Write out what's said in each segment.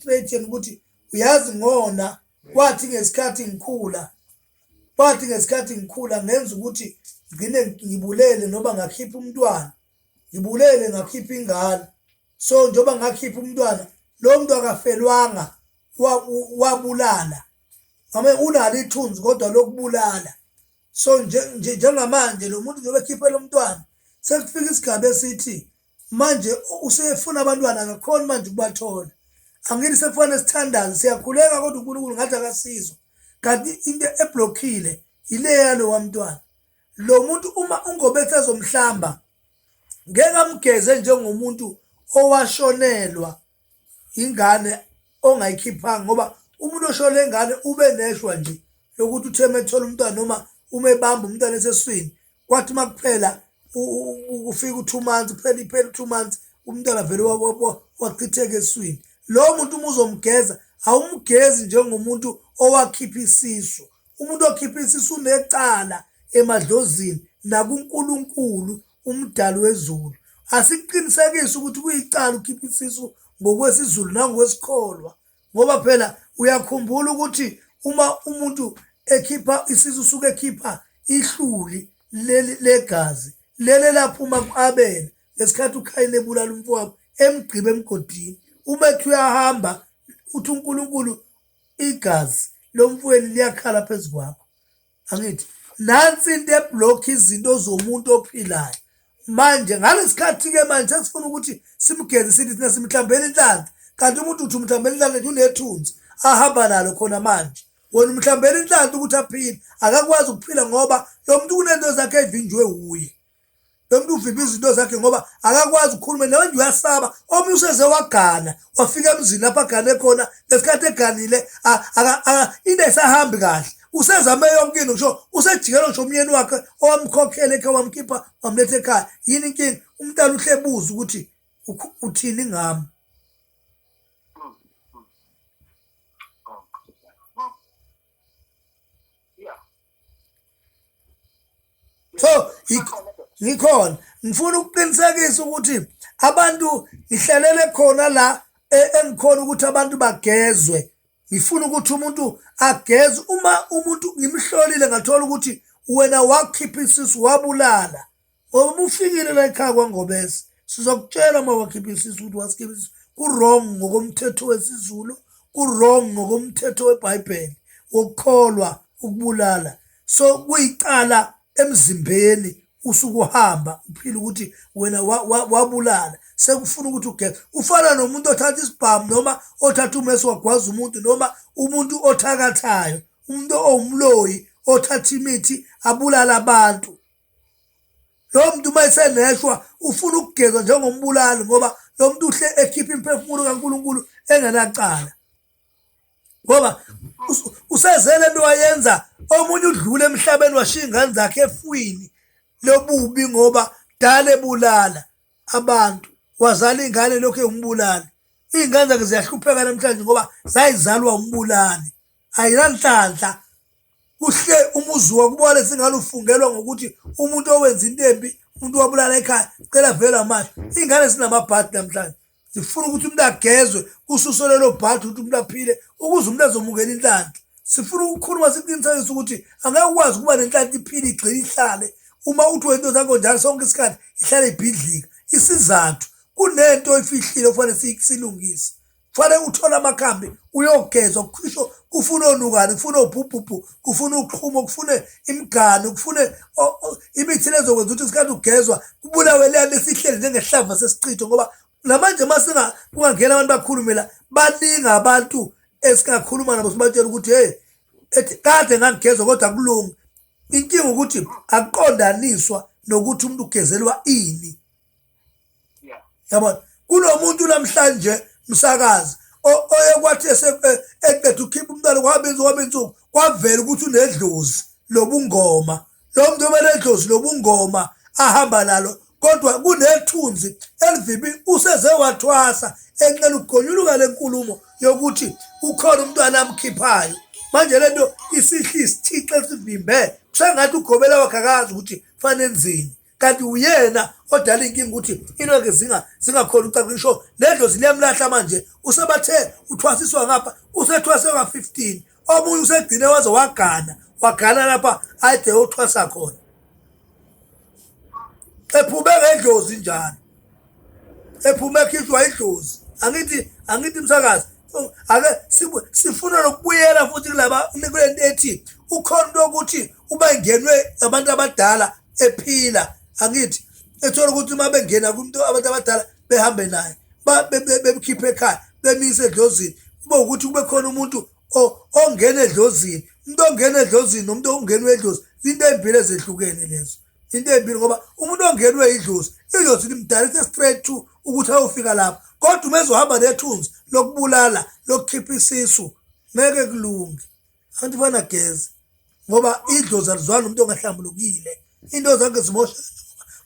straight yena ukuthi uyazi ngona kwathi ngesikhathi ngikhula kwathi ngesikhathi ngikhula ngenza ukuthi ngigcine ngibulele noma ngakhipha umntwana ngibulele ngakhipha ingane so njengoba ngakhipha umntwana lo muntu akafelwanga wabulala noma unalo ithunzi kodwa lokubulala so njengamanje lo muntu njengoba ekhiphe lo mntwana sekufika isigaba esithi manje usefuna abantwana akakhoni manje ukubathola angithi sekufanele sithandaze siyakhuleka kodwa uNkulunkulu ngathi akasizwa kanti into eblockile ile yalo wamntwana lo muntu uma uNgobethe ezomhlamba ngeke amgeze njengomuntu owashonelwa ingane ongayikhiphanga ngoba umuntu oshone ingane ube neshwa nje lokuthi uthe methola umntwana noma uma ebamba umntwana eseswini kwathi uma kuphela kufika u-two months kuphela iphela u-two months umntwana vele wachitheka eswini lowo muntu uma uzomgeza awumgezi njengomuntu owakhipha isisu umuntu okhipha isisu unecala emadlozini nakuNkulunkulu umdali wezulu asikuqinisekise ukuthi kuyicala ukhipha isisu ngokwesiZulu nangokwesikholwa ngoba phela uyakhumbula ukuthi uma umuntu ekhipha isisu usuke ekhipha ihluli leli legazi leli elaphuma ku-Abela ngesikhathi uKhayini ebulala umfowabo emgqiba emgodini uma ethi uyahamba uthi uNkulunkulu igazi lomfowenu liyakhala phezu kwakho angithi nansi into eblock izinto zomuntu ophilayo manje ngalesikhathi-ke manje sesifuna ukuthi simgeze sithi thina simhlambela inhlanhla kanti umuntu uthi umhlambela inhlanhla nje unethunzi ahamba nalo khona manje wena umhlambela inhlanhla ukuthi aphile akakwazi ukuphila ngoba lo muntu kunento zakhe evinjwe wuye lo muntu uvimba izinto zakhe ngoba akakwazi ukukhuluma nawe nje uyasaba omunye useze wagana wafika emzini lapho agane khona ngesikhathi eganile into ayisahambi kahle usezame yonke into ngisho usejikela ngisho umyeni wakhe owamkhokhela ekhaya wamkhipha wamletha ekhaya yini inkinga umntana uhle buza ukuthi uthini ngami. So ngikhona ngifuna ukuqinisekisa ukuthi abantu ngihlalele khona la e, engikhona ukuthi abantu bagezwe ngifuna ukuthi umuntu ageze uma umuntu ngimhlolile ngathola ukuthi wena wakhipha isisu wabulala ngoba uma ufikile la ekhaya kwaNgobese sizokutshela uma wakhipha isisu ukuthi wasikhipha isisu ku-wrong ngokomthetho wesiZulu ku-wrong ngokomthetho weBhayibheli wokukholwa ukubulala so kuyicala emzimbeni usukuhamba uphila ukuthi wena wabulala sekufuna ukuthi ugeze ufana nomuntu othatha isibhamu noma othatha umese wagwaza umuntu noma umuntu othakathayo umuntu owumloyi othatha imithi abulala abantu lo muntu uma eseneshwa ufuna ukugezwa njengombulali ngoba lo muntu uhle ekhipha imphefumulo kaNkulunkulu engenacala ngoba usezele into wayenza omunye udlule emhlabeni washiya ingane zakhe efwini lobubi ngoba dala ebulala abantu wazala ingane lokhu ewumbulali iy'ngane zakhe ziyahlupheka namhlanje ngoba zayizalwa umbulali ayinanhlanhla kuhle umuzi wakubo lesingane ufungelwa ngokuthi umuntu owenza into embi umuntu wabulala ekhaya cela vela manje iy'ngane zinamabhadi namhlanje zifuna ukuthi umuntu agezwe kususwe lelo bhadi ukuthi umuntu aphile ukuze umuntu azomukela inhlanhla sifuna ukukhuluma siqinisekise ukuthi angeke ukwazi ukuba nenhlanhla iphile igcine ihlale uma uthi wento zakho njalo sonke isikhathi ihlale ibhidlika isizathu kunento efihlile okufanele silungise kufanele uthole amakhambi uyogezwa kusho kufuna onukani kufuna obhubhubhu kufuna uqhumo kufune imiganu kufune imithi lezokwenza ukuthi isikhathi ugezwa kubulawe leya lesihleli njengehlava sesichitho ngoba namanje uma kungangena abantu bakhulume la baningi abantu esingakhuluma nabo sibatshela ukuthi hey ethi kade ngangigezwa kodwa akulungi inkinga ukuthi akuqondaniswa nokuthi umuntu ugezelwa ini yabona kunomuntu namhlanje msakazi oye kwathi e, eqeda ukhipha umntwana kwabenza kwabensuku kwavela ukuthi unedlozi lobungoma lo muntu obenedlozi lobungoma ahamba nalo kodwa kunethunzi elivibi useze wathwasa enqena ukugonyuluka le nkulumo yokuthi ukhona umntwana amkhiphayo manje le nto isihle isithixo esivimbe kusengathi ugobela wakhe akazi ukuthi fanele enzini kanti uyena odala inkinga ukuthi into ke zinga zingakhona ucaca ngisho ledlozi liyamlahla manje usebathe uthwasiswa ngapha usethwase ka-15 omunye usegcine waze wagana wagana lapha ade uthwasa khona ephume ngedlozi njalo ephume ekhishwa idlozi. Angithi angithi msakazi ake sifuna nokubuyela futhi kulaba kulento ethi ukhona into yokuthi uma engenwe abantu abadala ephila angithi ethola ukuthi uma bengena kumuntu abantu abadala behambe naye bemkhiphe ekhaya bemise edlozini kube ukuthi kube khona umuntu ongena edlozini umuntu ongena edlozini nomuntu ongenwe edlozi zinto ey'mbili ezehlukene lezo into embi ngoba umuntu ongenwe idlozi idlozi limdalise straight to ukuthi ayofika lapho kodwa uma ezohamba nethunzi lokubulala lokukhipha isisu ngeke kulunge abantu fana geze ngoba idlozi alizwani umuntu ongahlambulukile into zakhe zimosha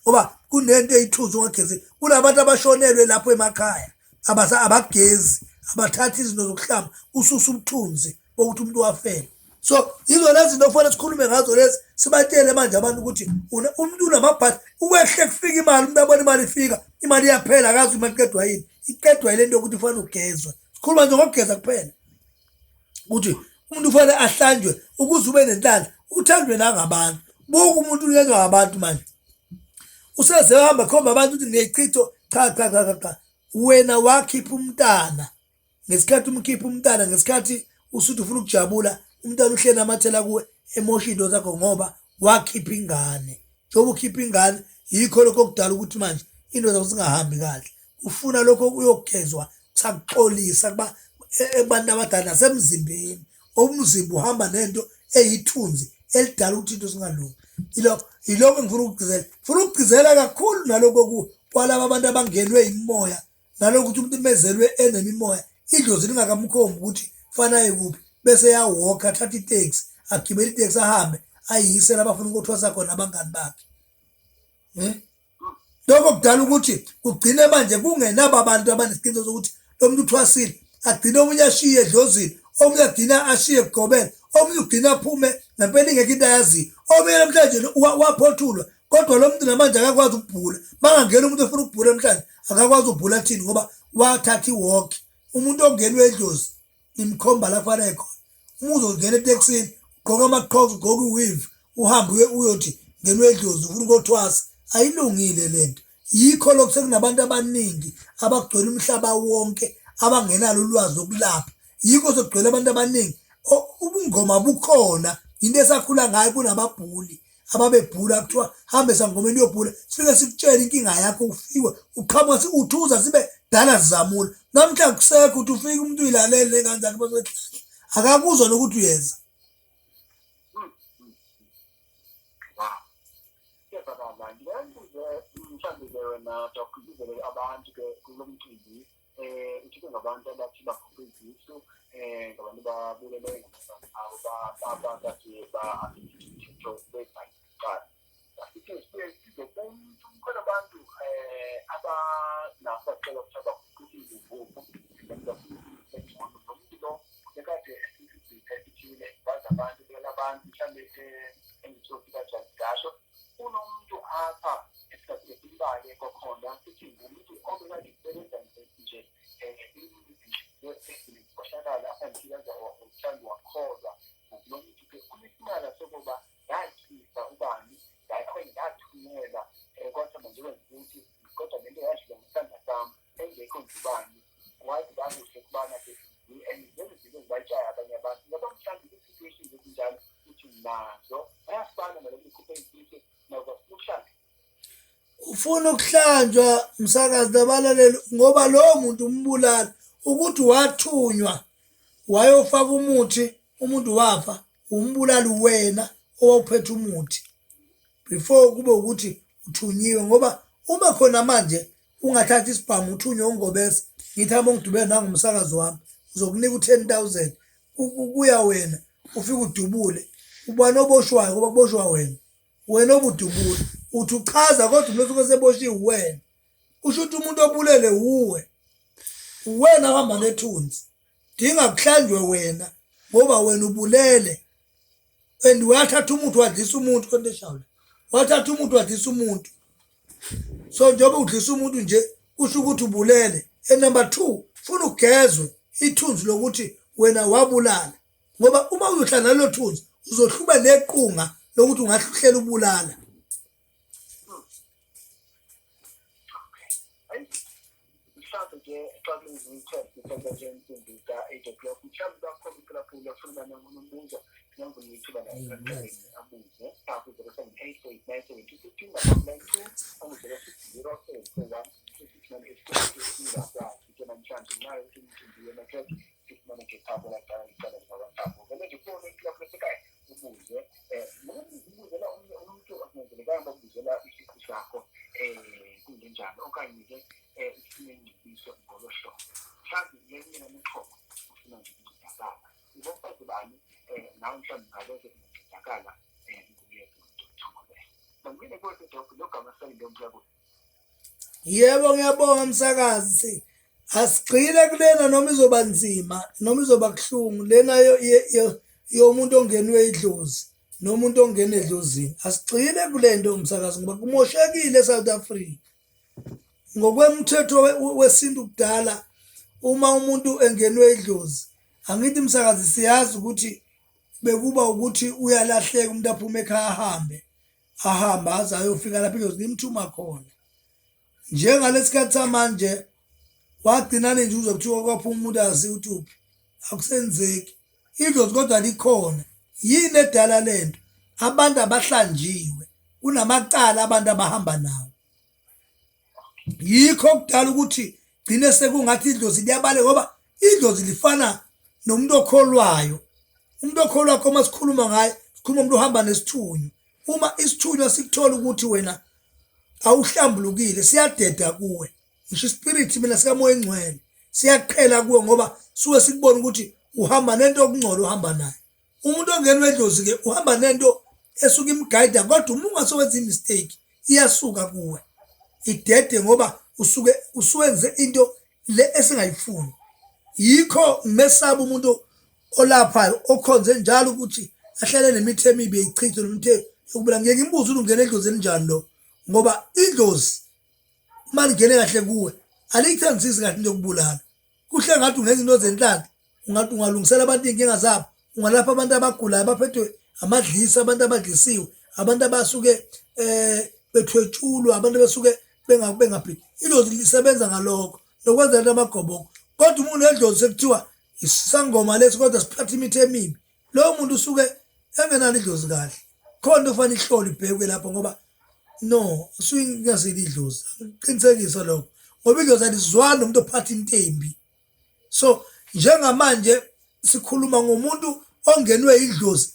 ngoba kunento eyithunzi ongagezi kunabantu abashonelwe lapho emakhaya abasa abagezi abathatha izinto zokuhlamba kususa umthunzi bokuthi umuntu wafela. So yizo lezi zinto kufanele sikhulume ngazo lezi sibatshele manje abantu ukuthi umuntu unamabhadi ukwehle kufika imali umuntu abona imali ifika imali iyaphela akazi imali iqedwa yini iqedwa yile nto yokuthi kufanele ugezwe. Sikhuluma nje ngokugeza kuphela ukuthi umuntu kufanele ahlanjwe ukuze ube nenhlanhla uthandwe nangabantu. Buka umuntu unyanywa ngabantu manje useze hamba khomba abantu ukuthi ngineyichitho cha cha cha cha wena wakhipha umntana ngesikhathi umkhipha umntana ngesikhathi usuthi ufuna ukujabula umntana uhleli amathela kuwe emosha into zakho ngoba wakhipha ingane njengoba ukhipha ingane yikho lokho okudala ukuthi manje into zakho zingahambi kahle ufuna lokho kuyogezwa kusakuxolisa kuba ebantwini abadala nasemzimbeni umzimba uhamba nento eyithunzi elidala ukuthi into zingalungi yilokho yilokho engifuna ukugcizela ngifuna ukugcizela kakhulu nalokho kwalaba abantu abangenwe imimoya nalokhu ukuthi umuntu mezelwe enemimoya idlozi lingakamkhombi ukuthi kufanele aye kuphi bese yawokha athathe iteksi agibele iteksi ahambe ayiyise la bafuna ukuthwasa khona abangani bakhe um lokho kudala ukuthi kugcine manje kungenabo abantu abanesiqiniseko sokuthi lo muntu uthwasile agcine omunye ashiye edlozini omunye agcine ashiye kugobela omunye ugcine aphume ngempela ingekho into ayaziyo omunye namhlanje waphothulwa kodwa lo muntu namanje akakwazi ukubhula mangangena umuntu ofuna ukubhula namhlanje akakwazi ukubhula thini ngoba wathatha i-walk umuntu ongenwe edlozi nimkhomba la kufanele khona uma uzongena etekisini ugqoke ama-crocs ugqoke i-weave uhambe uyothi ngenwe edlozi ufuna ukothwasa ayilungile lento yikho lokhu sekunabantu abaningi abagcwele umhlaba wonke abangenalo ulwazi lokulapha yikho sekugcwele abantu abaningi ubungoma bukhona into esakhula ngayo kunababhuli ababebhula kuthiwa hambe sangomeni uyobhula sifike sikutshele inkinga yakho ufikwe uqhamuka uthuza sibe dala sizamula namhla kusekho ukuthi ufike umuntu uyilalele ney'ngane zakhe bazohlahla akakuzwa nokuthi uyeza. Kuyezwakala. Ngike ngibuze mhlawumbe-ke wena Doc, ngibuzele abantu-ke kulo mcimbi uthethe ngabantu abathi bakhuphe izisu ngabantu babulele ngabantu abo abakade ba-umthetho webhayibheli. Asithi sibuye size kumuntu kukhona abantu abanakho bacela ukuthi abakhuphe izimvubu bengcono lo muntu lo bekade esisizitha esithile bazi abantu bela abantu mhlawumbe engithothi kanjani ngasho kunomuntu apha esikhathini esimbale kwakhona sithi ngumuntu obekade kusebenza nje ezinkohlakala aphanthikaza mhlawumbe wakholwa lo muntu ke unesimala sokuba ngachitha ubani ngakhona ngathumela kodwa manje wenza ukuthi kodwa lento yadlula ngesandla sami engekho ngubani wazi kakuhle kubana ke and lezi zinto ezibayitshayo abanye abantu ngoba mhlawumbe kwi-situations ezinjalo uthi nazo bayafana nalento ikhuphe izisu nazo bafuna ukuhlala. Ufuna ukuhlanjwa msakazi nabalaleli ngoba lowo muntu umbulala ukuthi wathunywa wayofaka umuthi umuntu wafa umbulali wena owawuphethe umuthi before kube ukuthi uthunyiwe ngoba uma khona manje ungathatha isibhamu uthunywe ungobese ngithi hamba ongidubele nangumsakazi wami uzokunika u-10 000 kuya wena ufike udubule ubani oboshwayo ngoba kuboshwa wena wena obudubula uthi uchaza kodwa umuntu osuke seboshiwe uwena kusho ukuthi umuntu obulele wuwe uwena ohamba nethunzi dinga kuhlanjwe wena ngoba wena ubulele and wathatha umuthi wadlisa umuntu konto eshawula wathatha umuthi wadlisa umuntu. So njengoba udlisa umuntu nje kusho ukuthi ubulele. And number 2, funa ugezwe ithunzi lokuthi wena wabulala, ngoba uma uzohlala nalelo thunzi uzohluba nequnga lokuthi ungahlela ubulala. Mhlawumbe ke xa kuyi-12 nje insimbi ka-8 o'clock, mhlawumbe bakhona uphulaphula ufuna uba nombuzo, ngemvula ithuba abuze ku-078 889 7215 nine two 060 741 2698. Ke namhlanje nxa yokuthi imicimbi ye-network sifumane ke thabo laqala licala likaWhatsApp, vele nje fone kulapho esekhaya ubuze, um ubuzela omnye umntu, akunyanzelekanga bakubuzela isiqu sakho, um kungenjalo okanye ke um ufune ingcebiso ngolo hlobo, mhlawumbi lelinye lamixhoba ufuna nje ukuncedakala ubomfazi bani, um nawe mhlawumbi ngabe ke ungancedakala um nguye uDr. Bangile kuwe, Doc, lo gama salinde umhlaba. Yebo, ngiyabonga msakazi. Asigxile kulena noma izoba nzima noma izoba kuhlungu lena yomuntu ongenwe idlozi nomuntu ongena edlozini. Asigxile kule nto msakazi, ngoba kumoshekile eSouth Africa. Ngokwemthetho wesintu kudala, uma umuntu engenwe idlozi, angithi msakazi siyazi ukuthi bekuba ukuthi uyalahleka umuntu, aphume ekhaya ahambe ahambe aze ayofika lapho idlozi limthuma khona. Njengalesikhathi samanje wagcina nje uzwe kuthiwa kwaphuma umuntu azi ukuthi uphi, akusenzeki. Idlozi kodwa likhona. Yini edala lento? Abantu abahlanjiwe, kunamacala abantu abahamba nawo. Yikho kudala ukuthi gcine sekungathi idlozi liyabaleka, ngoba idlozi lifana nomuntu okholwayo. Umuntu okholwayo uma sikhuluma ngaye, sikhuluma umuntu ohamba nesithunywa. Uma isithunywa sikuthola ukuthi wena awuhlambulukile, siyadeda kuwe. Ngisho ispirit mina sikamoya engcwele siyaqhela kuwe, ngoba suke sikubona ukuthi uhamba nento okungcola uhamba nayo. Umuntu ongenwe edlozi ke uhamba nento esuke imgayida, kodwa uma ungasowenza imistake iyasuka kuwe idede, ngoba usuke usuwenze into le esingayifuni. Yikho ngimesaba umuntu olaphayo okhonze njalo ukuthi ahlale nemithi emibi eyichithe nemithi yokubulala. Ngeke ngimbuze ukuthi ungena edlozini njani lo, ngoba idlozi uma lingene kahle kuwe aliyithandisisi kahle into yokubulala. Kuhle ngathi ungenza into zenhlanhla, ungathi ungalungisela abantu iy'nkinga zabo, ungalapha abantu abagulayo abaphethwe amadlisi, abantu abadlisiwe, abantu abasuke bethwetshulwa, abantu abasuke bengaphili. Idlozi lisebenza ngalokho nokwenza into amagobongo. Kodwa uma unedlozi sekuthiwa isangoma lesi kodwa siphatha imithi emibi, lowo muntu usuke engenalo idlozi kahle. Khona into ofanele ihlole ibhekwe lapho, ngoba no usuke ingazile idlozi. Qinisekisa lokho, ngoba idlozi alizwani nomuntu ophatha into embi. So njengamanje sikhuluma ngomuntu ongenwe idlozi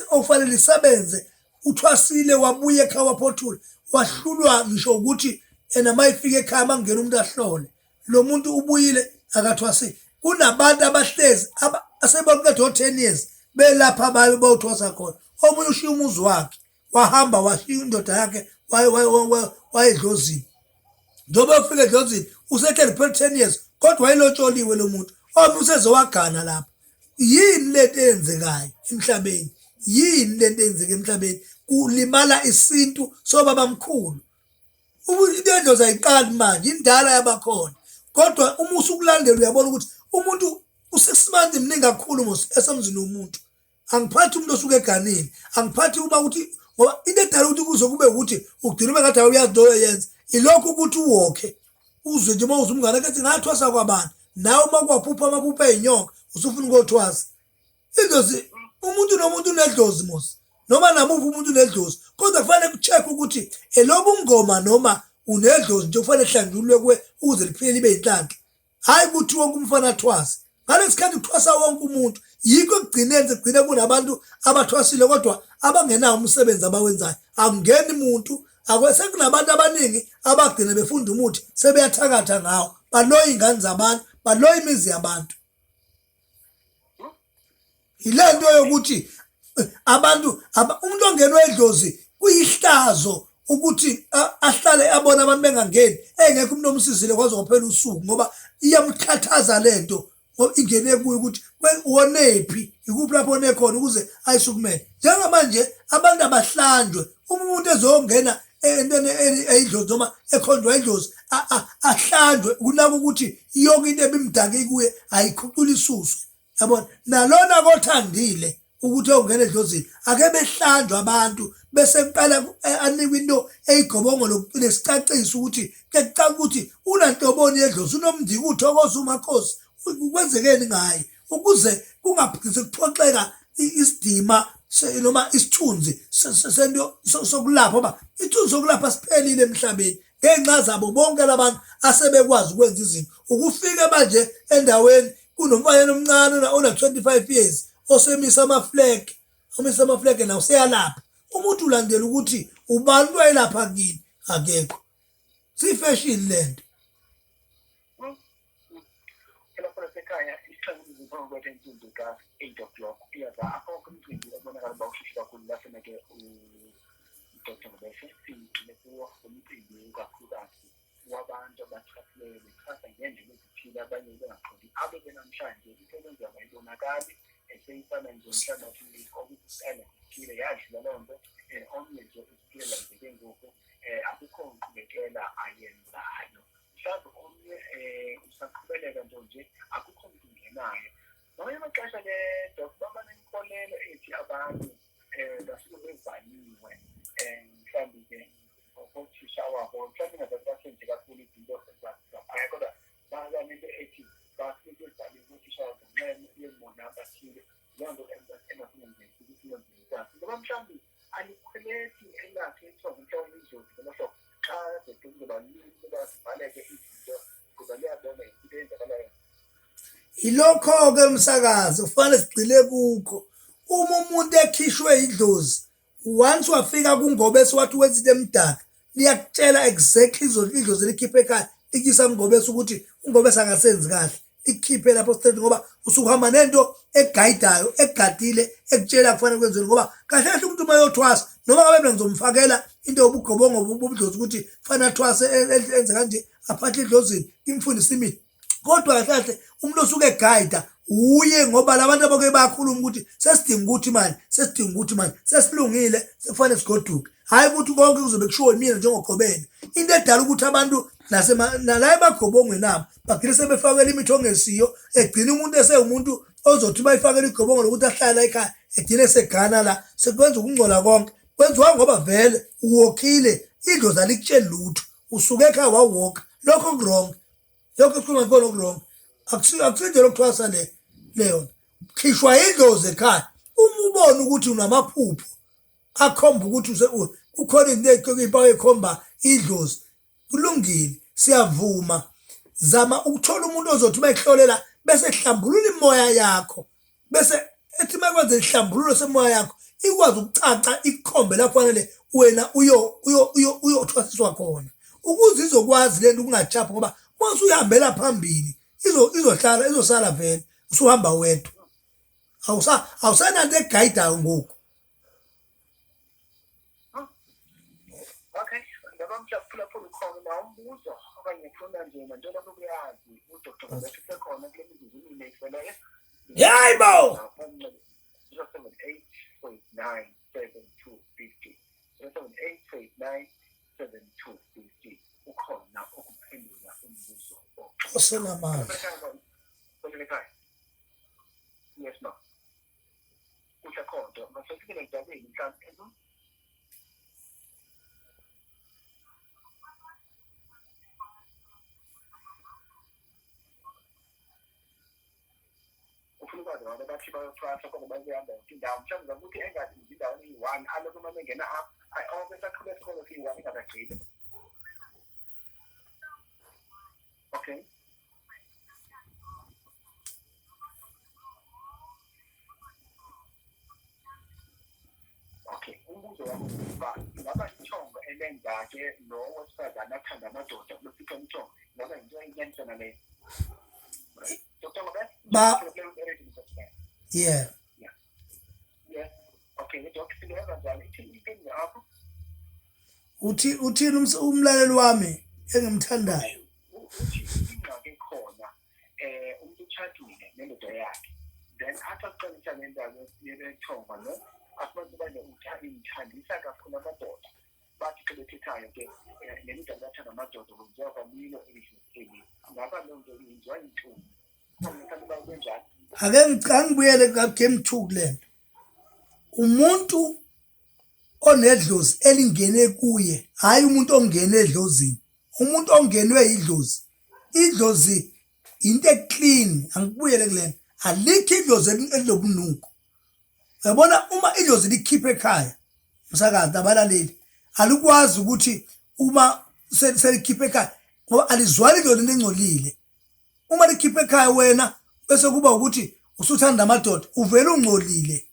ofanele lisebenze, uthwasile wabuya ekhaya waphothula, wahlulwa ngisho ukuthi ena mayifika ekhaya makungena umuntu ahlole lo muntu ubuyile akathwasile. Kunabantu abahlezi asebaqeda o-10 years belapha bayo bayothwasa khona. Omunye ushiya umuzi wakhe wahamba washiya indoda yakhe wayedlozini, njengoba efika edlozini usehleli phela 10 years kodwa wayelotsholiwe lo muntu. Omunye usezowagana lapha. Yini lento eyenzekayo emhlabeni? Yini lento eyenzeka emhlabeni? Kulimala isintu sobabamkhulu. Into yedlozi ayiqali manje, indala yabakhona, kodwa uma usukulandela uyabona ukuthi umuntu u-6 months mningi kakhulu mos esemzini womuntu. Angiphathi umuntu osuke eganile, angiphathi uma ukuthi, ngoba into edala ukuthi kuze kube ukuthi ugcina ube ngathi awuyazi into oyoyenza, ilokhu ukuthi uwokhe uzwe nje uma uzwa umngane ethi ngathwasa kwabani, nawe uma kwaphupha amaphupho eyinyoka usufuna ukuyothwasa. Idlozi, umuntu nomuntu unedlozi mos, noma namuphi umuntu unedlozi, kodwa kufanele ku-check ukuthi elobungoma noma unedlozi nje kufanele hlanjululwe kuwe ukuze liphile libe yinhlanhla. Hhayi ukuthi wonke umfana athwase ngalesi khathi, kuthwasa wonke umuntu. Yikho ekugcineni sekugcine kunabantu abathwasile kodwa abangenawo umsebenzi abawenzayo, akungeni muntu. Sekunabantu abaningi abagcine befunda umuthi sebeyathakatha ngawo, baloya iy'ngane zabantu, baloya imizi yabantu. Yile nto yokuthi abantu umuntu ongenwe edlozi kuyihlazo ukuthi ahlale abone abantu bengangeni engekho umuntu omsizile kwaze kwaphela usuku, ngoba iyamkhathaza lento, ngoba ingene kuyo ukuthi wonephi, ikuphi lapho one khona ukuze ayisukumele. Njengamanje abantu abahlanjwe, uma umuntu ezongena entweni eyidlozi noma ekhonjwa idlozi ahlanjwe kunaka ukuthi yonke into ebimdake kuye ayikhucula isuswe yabona. Nalona kothandile ukuthi ongena edlozini ake behlanjwe abantu bese kuqala anikwe into eyigobongo nesicacisa ukuthi kucaca ukuthi unanhloboni yedlozi unomndiki uthokoza umakhosi kwenzekeni ngaye ukuze kungagcine kuphoxeka isidima noma isithunzi sento sokulapha ngoba isithunzi sokulapha siphelile emhlabeni ngenxa zabo bonke labantu asebekwazi ukwenza izinto. Ukufike manje endaweni kunomfanyana omncane ona 25 years osemisa ama-flag, omisa ama-flag nawo useyalapha. Umuntu ulandela ukuthi ubani wayelapha kini, akekho. Siyifeshini lento. Phela sekhaya isixeko kwethe insimbi ka-8 o'clock iyaza akho umcimbi obonakala uba ushushu kakhulu laseneke uDr Ngobese sigxile kuwo umcimbi kakhulukazi wabantu abathwasileyo bethwasa ngendlela ezithile abanye bengaqondi abe benamhlanje into ekwenziwa ayibonakali eseyifana nje mhlawumbe okuqala kuthile yadlula loo nto omnye nje uziphilela nje ke ngoku akukho nqubekela ayenzayo mhlawumbe omnye usaqhubeleka nto nje akukho mntu ungenayo. Ngamanye amaxesha ke dok baba nenkolelo ethi abantu basuke bevaliwe mhlawumbe ke ngokothisha wabo mhlawumbe ingazathi basenze kakhulu izinto zaphaya kodwa banento ethi basuke bevaliwe ngothisha wabo ngenxa yemona abathile leyo nto engafunenzeki ukuthi yenzeke ngoba mhlawumbe alikhweleti elakhe ithongo mhlawumbe idlozi noma hlobo xa kade kuzoba lula ukuba zivaleke izinto ngoba liyabona into eyenzakalayo. Yilokho-ke msakazi kufanele sigxile kukho. Uma umuntu ekhishwe idlozi, once wafika kuNgobese wathi wenza into emdaka, liyakutshela exactly idlozi elikhiphe ekhaya likuyisa kuNgobese ukuthi uNgobese akasenzi kahle. Ikukhiphe lapho straight ngoba usuhamba nento egayidayo egadile ekutshela kufanele kwenziwe ngoba kahle kahle umuntu uma eyothwasa noma ngabe mina ngizomfakela into yobugobongo bobudlozi ukuthi kufanele athwase enze kanje aphathe idlozini imfundise imithi kodwa kahle kahle umuntu osuke egayida uye ngoba labantu abake bakhuluma ukuthi sesidinga ukuthi manje sesidinga ukuthi manje sesilungile sekufanele sigoduke. Hhayi ukuthi konke kuzobe kushiwo yimina njengogobela. Into edala ukuthi abantu nala emagobongweni abo bagcine sebefakela imithi ongesiyo egcina umuntu esewumuntu ozothi uma ifakela igobongo lokuthi ahlale la ekhaya egcine esegana la sekwenza ukungcola konke kwenziwa ngoba vele uwokhile idlozi alikutsheli lutho usuke ekhaya wawokha lokho ku-wrong lokho esikhuluma ngikona oku-wrong akusindlela okuthwasa le leyo khishwa idlozi ekhaya uma ubona ukuthi unamaphupho akhomba ukuthi kukhona into impawu ekhomba idlozi kulungile siyavuma zama ukuthola umuntu ozothi uma ekuhlolela bese ehlambulula imoya yakho bese ethi uma kwenze ihlambululo semoya yakho ikwazi ukucaca ikukhombe la kufanele wena uyothwasiswa khona ukuze izokwazi lento ukungajabhi ngoba uma usuyihambela phambili izohlala izosala vele usuhamba wedwa awusananto egayidayo ngoku. Okay, ngoba mhlawumbe ukhona na umbuzo okanye ufuna nje nantoni okuyazi uDr Ngobese usekhona kule mizuzu emine eseleyo. Hayi bo! 078 49 7250 078 49 7250 ukhona ukuphendula umbuzo. Osenamandla. Yes ma. Kuhle khonto, masefikile endabeni mhlawumbe. Ufuna ukwazi ngabantu abathi bayothwasa kodwa bazohamba yonke indawo mhlawumbe ukuthi engazi indawo eyi-one alokhu uma bengena apha ayi onke esaqhubeka isikole siyi-one engakagcini. Okay. Okay, umbuzo wami uba ingaba ithongo elenza-ke lo wesifazane athanda amadoda kulofica umthongo ingaba yinto enyanisana leyo? Dr. Ngobese? Ba Yeah. Yeah. Yeah. Okay, Doc, silenza njani? Ithini impendulo yakho? Uthi uthini umlaleli wami engimthandayo? Uthi ingxaki ekhona umuntu utshatile nendoda yakhe then athi aqalisa le ndaba yethongo lo afumanise uba imthandisa kakhulu amadoda bathi Sebethethayo ke nemidlalo bathanda amadoda kwenziwa kwamilo elidlulile ngaba loo nto yenziwa yintombi mhlawumbe benjani. Ake ngibuyele ka-game 2 kulento. Umuntu onedlozi elingene kuye, hhayi umuntu ongene edlozini, umuntu ongenwe idlozi. Idlozi into e-clean, angikubuyele kulena, alikho idlozi elilobunuku. Uyabona uma idlozi likhipha ekhaya msakazi abalaleli alikwazi ukuthi uma selikhipha ekhaya ngoba alizwani idlozi into engcolile. Uma likhipha ekhaya wena bese kuba ukuthi usuthanda amadoda uvele ungcolile.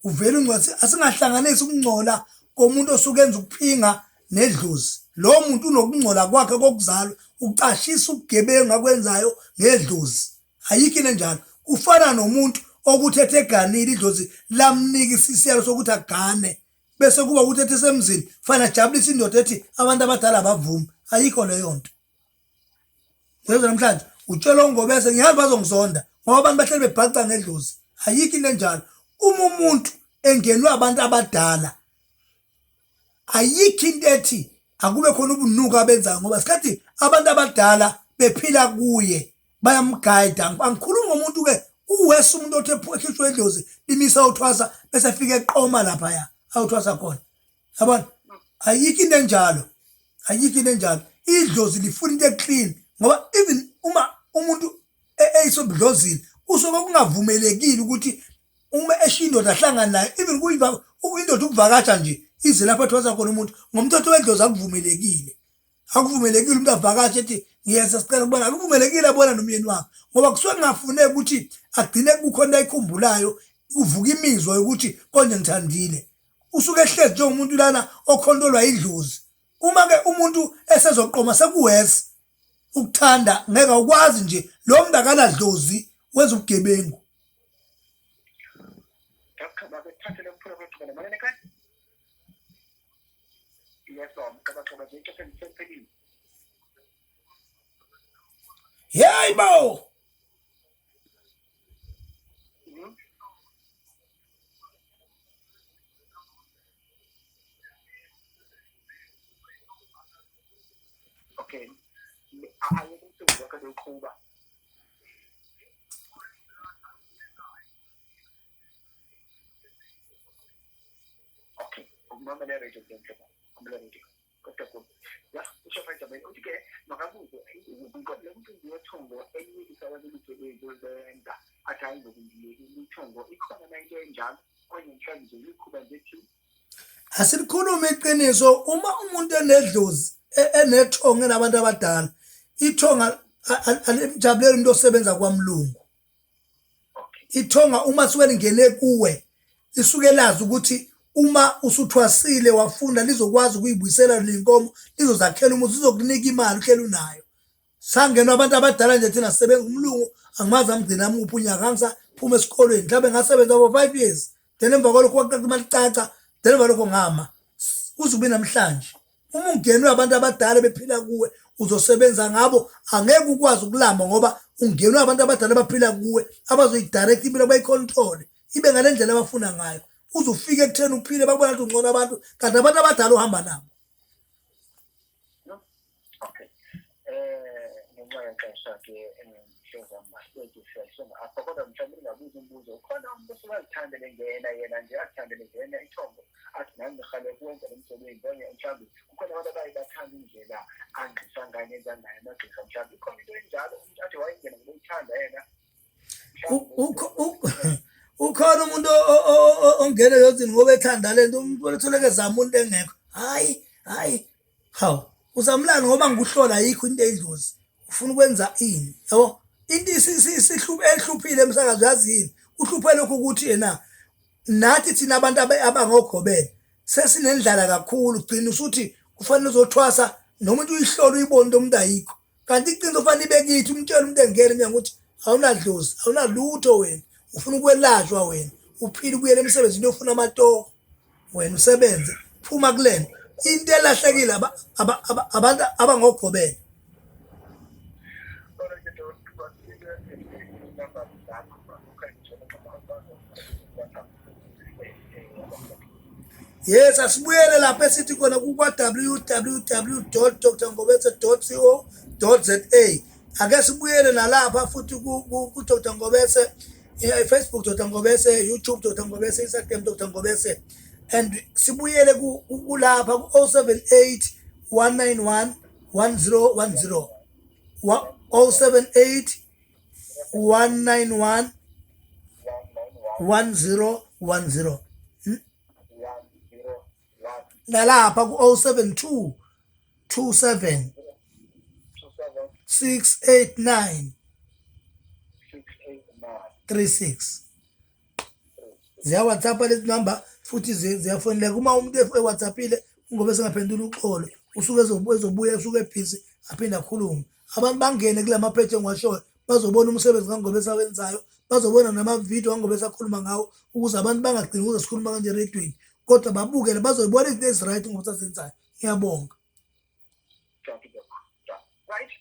Uvele ungcolile asingahlanganisi ukungcola komuntu osuke enza ukuphinga nedlozi. Lowo muntu unokungcola kwakhe kokuzalwa ucashisa ubugebengu akwenzayo ngedlozi. Ayikho into enjalo. Kufana nomuntu okuthi ethi eganile idlozi lamnika isisiyalo sokuthi agane bese kuba ukuthi ethi esemzini fanele ajabulise indoda ethi abantu abadala abavumi. Ayikho leyo nto. Ngezwe namhlanje utshela ongobese ngiyazi bazongizonda ngoba abantu bahleli bebhaca ngedlozi. Ayikho into enjalo. Uma umuntu engenwe abantu abadala ayikho into ethi akube khona ubunuku abenzayo ngoba sikhathi abantu abadala bephila kuye bayamgayida. Angikhulumi ngomuntu ke uwesi umuntu othi ekhishwe idlozi limisa uthwasa bese efika eqoma laphaya awuthwasa khona. Yabona, ayikho into enjalo, ayikho into enjalo. Idlozi lifuna into e-clean ngoba even uma umuntu eyisobudlozini kusuke kungavumelekile ukuthi uma eshiya indoda ahlangane nayo even kuyiva indoda ukuvakasha nje ize lapho ethwasa khona umuntu ngomthetho wedlozi akuvumelekile. Akuvumelekile umuntu avakashe ethi ngiyeza sicela ukubona, akuvumelekile abona nomyeni wakhe ngoba kusuke kungafuneki ukuthi agcine kukhona into ayikhumbulayo kuvuka imizwa yokuthi konje ngithandile. Usuke ehlezi njengomuntu lana okhontolwa idlozi. Uma-ke umuntu esezoqoma sekuwesi ukuthanda ngeke awukwazi nje lo muntu akanadlozi wenza ubugebengu. Yeyi bo! Okay. Ayekho umsebenzi wakhe bewuqhuba. Okay, ukumamela radio ngendlela. Mamela radio. Kodwa ku ya usho manje mina uthi ke makabuze inkonzo yomcimbi wethongo enyikisa abantu imisebenzi ozenza athi hayi ngokungiyeki imithongo ikhona na into enjalo okanye mhlawumbe nje imikhuba nje ethile. Asilikhulume iqiniso uma umuntu enedlozi enethongo enabantu abadala ithonga alimjabuleli umuntu osebenza kwamlungu. Ithonga uma suke lingene kuwe lisuke lazi ukuthi uma usuthwasile wafunda lizokwazi ukuyibuyisela lenkomo lizozakhela umuzi lizokunika imali uhleli unayo. Sangenwa abantu abadala nje thina sisebenza umlungu angimazi amgcina amuphi unyaka angisaphuma esikolweni mhlawumbe ngasebenza for 5 years then emva kwalokho kwaqeda imali caca then emva kwalokho ngama kuze kube namhlanje. Uma ungenwe abantu abadala bephila kuwe uzosebenza ngabo angeke ukwazi ukulamba ngoba ungenwe abantu abadala abaphila kuwe abazoyidirect impilo bayicontrol ibe ngale ndlela abafuna ngayo uze ufike ekutheni uphile bakubona ukuthi ungcono abantu kanti abantu abadala uhamba nabo. Okay. Ngenxa yexesha ke mhloza mahleki siyayisonga apha kodwa mhlawumbe ndingabuza umbuzo ukhona umuntu osuke azithandele ngena yena nje azithandele ngena ithongo athi nami ngihale kuwenza lo msebenzi okanye mhlawumbe kukhona abantu abaye bathanda indlela angqisa ngayo nenza ngayo amagqirha mhlawumbe ikhona into enjalo umuntu athi wayengena ngoba uyithanda yena. Ukhona umuntu ongena eyozini ngoba ethanda le nto umuntu otholeke zama umuntu engekho hhayi hhayi hawu uzamlani ngoba ngikuhlola ayikho into eyidlozi ufuna ukwenza ini yabo into ehluphile emsakazo yazi yini uhluphe lokhu ukuthi yena nathi thina abantu abangogobela sesinendlala kakhulu gcina usuthi kufanele uzothwasa noma into uyihlole uyibone into umuntu ayikho kanti iqiniso kufanele ibe kithi umtshele umuntu engena emnyango ukuthi awunadlozi awunalutho wena ufuna ukwelashwa wena uphile ubuyele emsebenzini uyofuna amatoho wena usebenze phuma kulena into elahlekile abantu abangogobela. Yes, asibuyele lapha esithi khona kukwa-www.drngobese.co.za. Ake sibuyele nalapha futhi ku-Dr Ngobese, Facebook Dr Ngobese, YouTube Dr Ngobese, Instagram Dr Ngobese, and sibuyele kulapha ku-078 191 1010, 078 191 1010, nalapha ku-072 27 689 36. Ziya-WhatsApp lezi number futhi ziyafoneleka. Uma umuntu e-WhatsAppile ungobe sengaphendula, uxolo, usuke ezobuya, usuke ebhizi, aphinde akhulume. Abantu bangene kula mapheji engiwashoyo, bazobona umsebenzi kaNgobe esawenzayo, bazobona namavidiyo kaNgobe esakhuluma ngawo, ukuze abantu bangagcini ukuze sikhuluma kanje eredweni, kodwa babukele, bazoyibona izinto ezi-right ngoba sazenzayo. Ngiyabonga. Right.